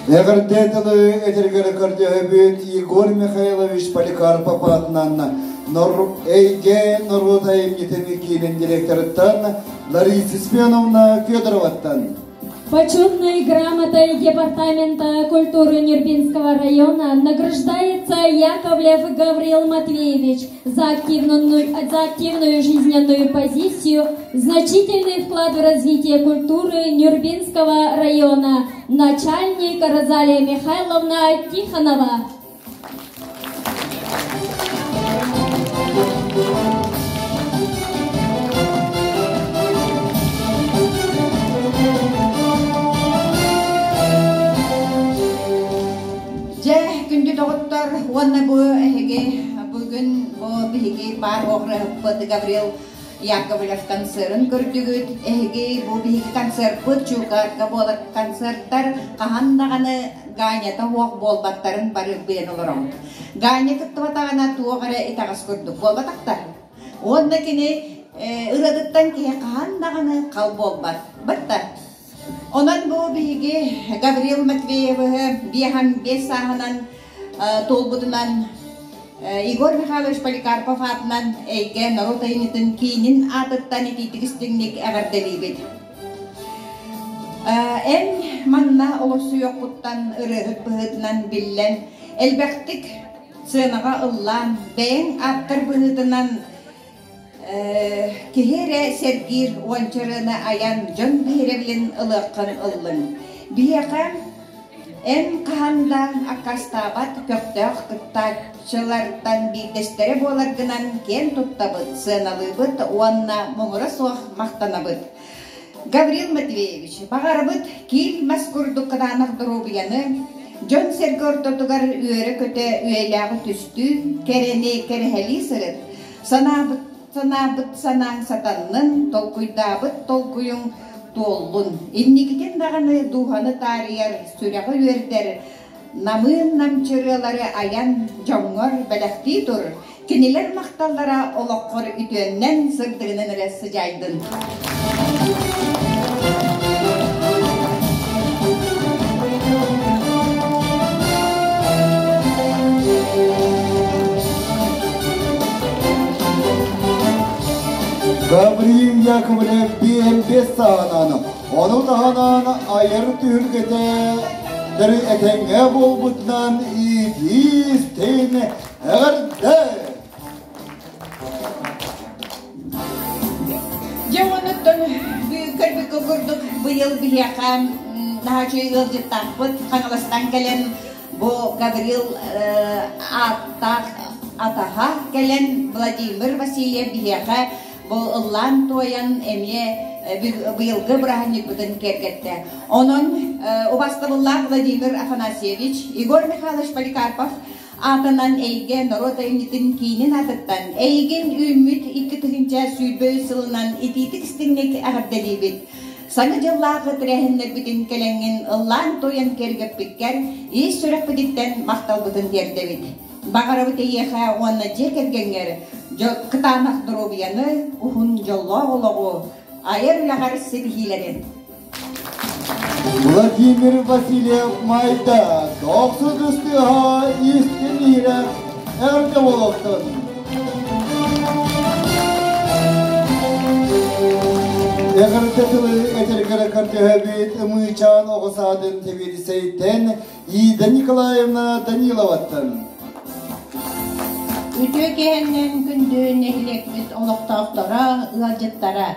Эҕэрдэ тылы этэргэр көрдөһөбүт Егор Михайлович Поликарпов аатынан Эйгэ норуот айымньытын киинин директорыттан Лариса Семеновна Федороваттан. Почетной грамотой Департамента культуры Нюрбинского района награждается Яковлев Гавриил Матвеевич за активную, за активную жизненную позицию, значительный вклад в развитие культуры Нюрбинского района, начальник Розалия Михайловна Тихонова. Дьэ, күндү доҕоттор уонна бу эһиги бүгүн бу биһиги баар оҕырыһыппыт Гаврил Яковлев концерын көрдүгүт. Эһиги бу биһиги концерппыт Чуукаарга буолар концерттар хаһан даҕаны Ганята суох буолбаттарын бары билэн олороҕут. Ганя кыттыбатаҕына туох эрэ итэҕэс курдук буолбатахтар. Уонна кини ырыатыттан киһи хаһан даҕаны хал буолбат. Бытта. Онон бу биһиги Гаврил Матвеевыһы биэһэн биэс сааһынан туолбутунан Егор Михайлович Поликарпов аатынан Эйгэ норуот айымньытын киинин аатыттан итиитик истиҥник эҕэрдэлиибит. Эн манна олохсуйуоххуттан ырыаһыт быһыытынан биллэн, элбэхтик сыанаҕа ыллаан, бэйэҥ ааптар быһыытынан киһи эрэ сэргиир уончарыны айан дьон биһирэбилин ылыаххын ыллыҥ. Биһиэхэ эн хаһан да аккаастаабат көхтөөх кыттааччылартан биирдэстэрэ буоларгынан киэн туттабыт, сыаналыыбыт уонна муҥура суох махтанабыт. Гаврил Матвеевич, баҕарабыт киил мас курдук кытаанах доруобуйаны, дьон-сэргэ ортотугар үөрэ-көтө үйэлээҕи түстүү, кэрэни кэрэһэлии сырыт, санаабыт санаабыт санааҥ сатаннын, толкуйдаабыт толкуйуҥ туоллун. Инникитин даҕаны дууһаны таарыйар, сүрэҕи үөрдэр намыын намчырыалары айан дьоҥҥор бэлэхтии тур. Кинилэр махталлара олоххор үтүөннэн, сырдыгынан эрэ сыдьаайдын. Гаврил Яковлев биэрбэс саанан, ону таһынан айар түһүлгэтэ этэҥҥэ буолбутунан иитиистин эҕэрдэ! Дьэ онуттан көрбүккэ курдук быйыл биһиэхэ наһаа үчүгэй ыалдьыттаахпыт Хаҥаластан кэлэн бу Гаврил ааттаах атаһа кэлэн Владимир Васильев биһиэхэ Бу ыллаан туойан эмиэ быйылгы бырааһынньыкпытын киэргэттэ. Онон убастабыллаах Владимир Афанасьевич, Егор Михайлович Поликарпов аатынан эйгэ норуот айымньытын киинин аатыттан эйигин үүммүт 2023 сылынан итиитик истиҥник эҕэрдэлиибит. Саҥа дьыллааҕы тэрээһиннэрбитин кэлэҥҥин ыллаан-туойан киэргэппиккэр ис сүрэхпититтэн махталбытын тиэрдэбит. Баҕарабыт эйиэхэ уонна дьиэ кэргэҥҥэр кытаанах доруобуйаны, уһун дьоллоох олоҕу, айар үлэҕэр ситиһиилэри. Владимир Васильев Майда, дохсун ыстыаһа истин иһирэх эҕэрдэ буолуохтун! Эҕэрдэ тылы этэргэр көрдөһөбүт Ымыычаан оҕо саадын тэбиэдиссэйиттэн Ида Николаевна Даниловаттан. Үтүө киһиннэн күндү нэһилиэкпит олохтоохторо, ыалдьыттара!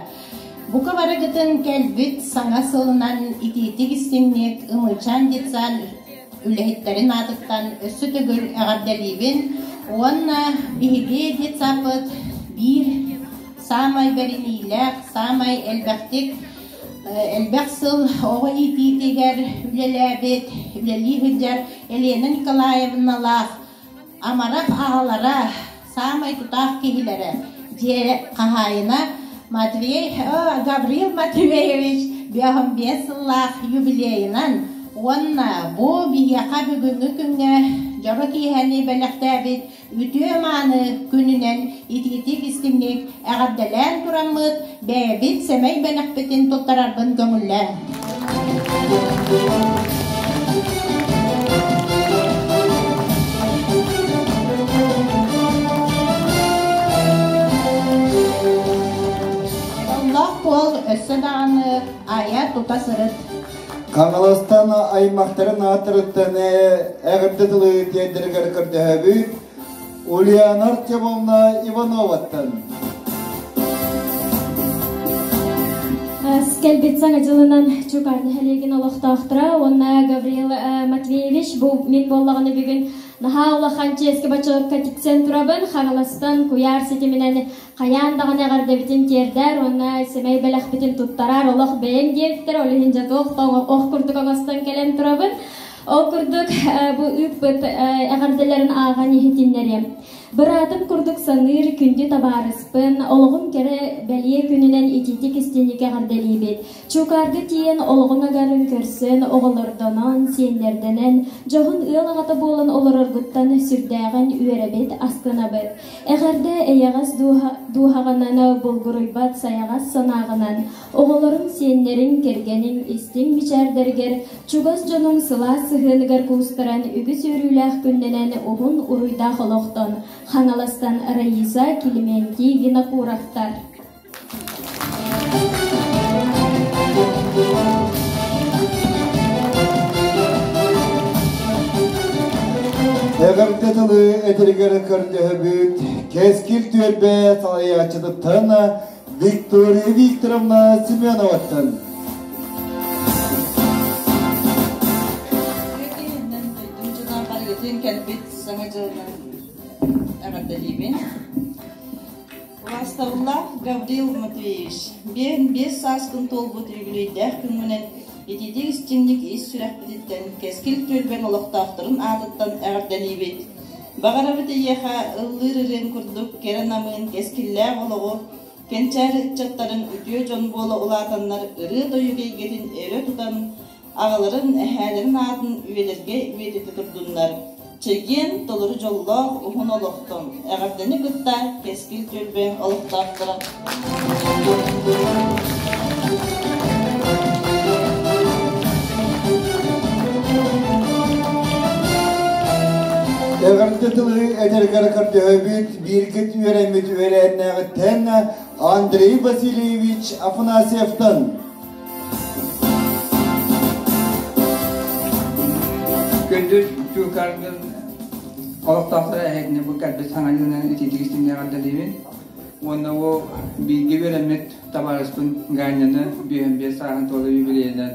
Бука барыгытын кэлбит саҥа сылынан итиитик истиҥник Ымыычаан детсад үлэһиттэрин аатыттан өссө төгүл эҕэрдэлиибин уонна биһиги детсаппыт биир саамай бэриниилээх, саамай элбэхтик элбэх сыл оҕо иитиитигэр үлэлээбит, үлэлии сылдьар Елена Николаевналаах амарах аҕалара, саамай тутаах киһилэрэ, дьиэ хаһаайына Матвей, Гаврил Матвеевич 55 сыллаах юбилейынан уонна бу биһиэхэ бүгүҥҥү күҥҥэ дьоро киэһэни бэлэхтээбит үтүө-мааны күнүнэн итиитик-истиҥник эҕэрдэлээн тураммыт бэйэбит сэмэй бэлэхпитин туттарарбын көҥүллээҥ. Оллоох буол өссө даҕаны айа тута сырыт. Хаҥаластан аймахтарын ааттарыттан эҕэрдэ тылы тиэрдэригэр көрдөһөбүт Ульяна Артемовна Ивановаттан. Кэлбит саҥа дьылынан Чукаар нэһилиэгин олохтоохторо уонна Гаврил Матвеевич бу мин буоллаҕына бүгүн наһаа улахан чиэскэ бочуокка тиксэн турабын Хаҥаластан куйаар ситиминэн хайаан даҕаны эҕэрдэбитин тиэрдээр уонна сэмэй бэлэхпитин туттараар олох бэйэҥ диэбиттэр ол иһин дьэ туох да ох курдук оҥостон кэлэн турабын ол курдук бу ыыппыт эҕэрдэлэрин ааҕан иһитиннэриэм Быраатым курдук саныыр күндү табаарыспын, олоҕум кэрэ бэлиэ күнүнэн итиитик истиҥник эҕэрдэлиибит. Чуукаарга тиийэн олоҕун агарын көрсөн, оҕолордонон, сиэннэрдэнэн, дьоһун ыал аҕата буолан олороргуттан сүрдээҕин үөрэбит, астынабыт. Эҕэрдэ эйэҕэс дууһаҕынан, булгуруйбат сайаҕас санааҕынан, оҕолоруҥ, сиэннэриҥ, кэргэниҥ истиҥ мичээрдэригэр, чугас дьонуҥ сылаас сыһыаныгар куустаран үгүс үөрүүлээх күннэнэн уһун уруйдаах олохтон Хаҥаластан Раиса, Климентий Винокуровтар. Эҕэрдэ тылы этэригэр көрдөһөбүт Кэскил түөлбэ салайааччытыттан Виктория Викторовна Семеноваттан. Кэлбит Саҥа дьылынан эҕэрдэлиибин. Убаастабыллаах Гаврил Матвеевич, биэс сааскын туолбут үбүлүөйдээх күҥҥүнэн итиитик истиҥник ис сүрэхпититтэн Кэскил түөлбэҥ олохтоохторун аатыттан эҕэрдэлиибит. Баҕарабыт эйиэхэ ыллыыр ырыаҥ курдук кэрэ намыын кэскиллээх олоҕу, кэнчээри ыччаттарыҥ үтүө дьон буола улаатаннар ырыа-тойук эйгэтин өрө тутан, аҕаларын, эһээлэрин аатын үйэлэргэ үйэтитэ турдуннар. Чэгиэн, толору дьоллоох уһун олохтон эҕэрдэни кытта Кэскил түөлбэ олохтоохторо. Эҕэрдэ тылы этэргэр көрдөһөбүт бииргэ үөрэммит үөлээннээҕиттэн Андрей Васильевич Афанасьевтан. Күндү Чуукардын олохтоохторо эһигини бу кэлбит саҥа дьылынан итиитик истиҥник эҕэрдэлиибин. Уонна ол бииргэ үөрэммит табаарыспын Ганяны 55 сааһын туола юбилейынан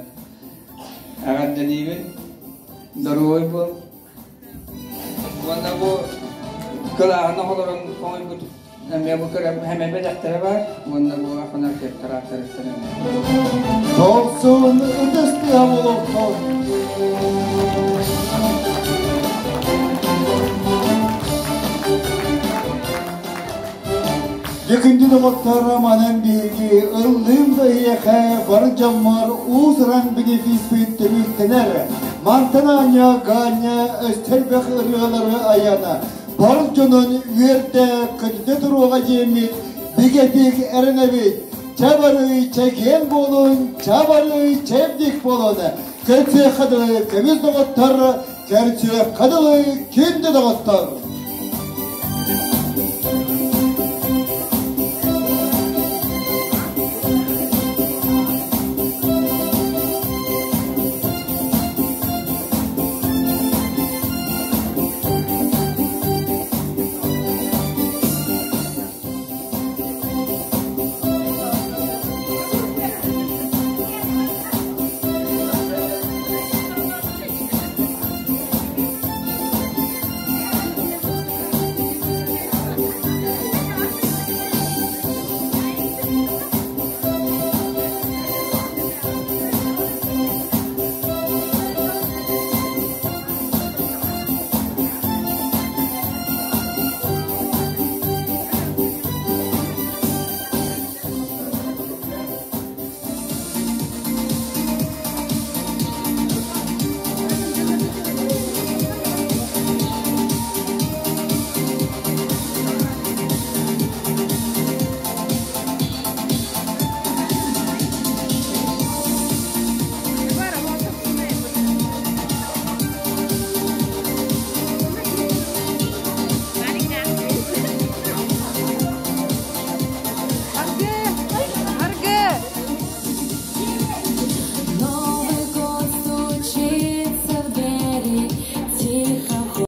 эҕэрдэлиибин. Доруобай буол. Уонна бу кылааһын оҕолорун хоҥойбут Эмиэ бу көрө хэмэ бэлэхтэрэ бар уонна бу Афанасьевтар ааттарыттан эмиэ. Дохсун ытыс тыаһа буолуохтун. Дьэ күндү доҕоттор, манан биһиги ыллыым да эһиэхэ бар дьоммор уус-уран бенефиспит түмүктэнэр. Мантан аанньа Ганя өстөрбөх ырыалары айана бар дьонун үөрдэ көтүтэ туруоҕа диэммит бигэтик эрэнэбит. Чабарый чэгиэн буолун, чабарый чэбдик буолун. Көрсүөххэ дылы көмүс доҕоттор, көрсүөххэ дылы күндү доҕоттор.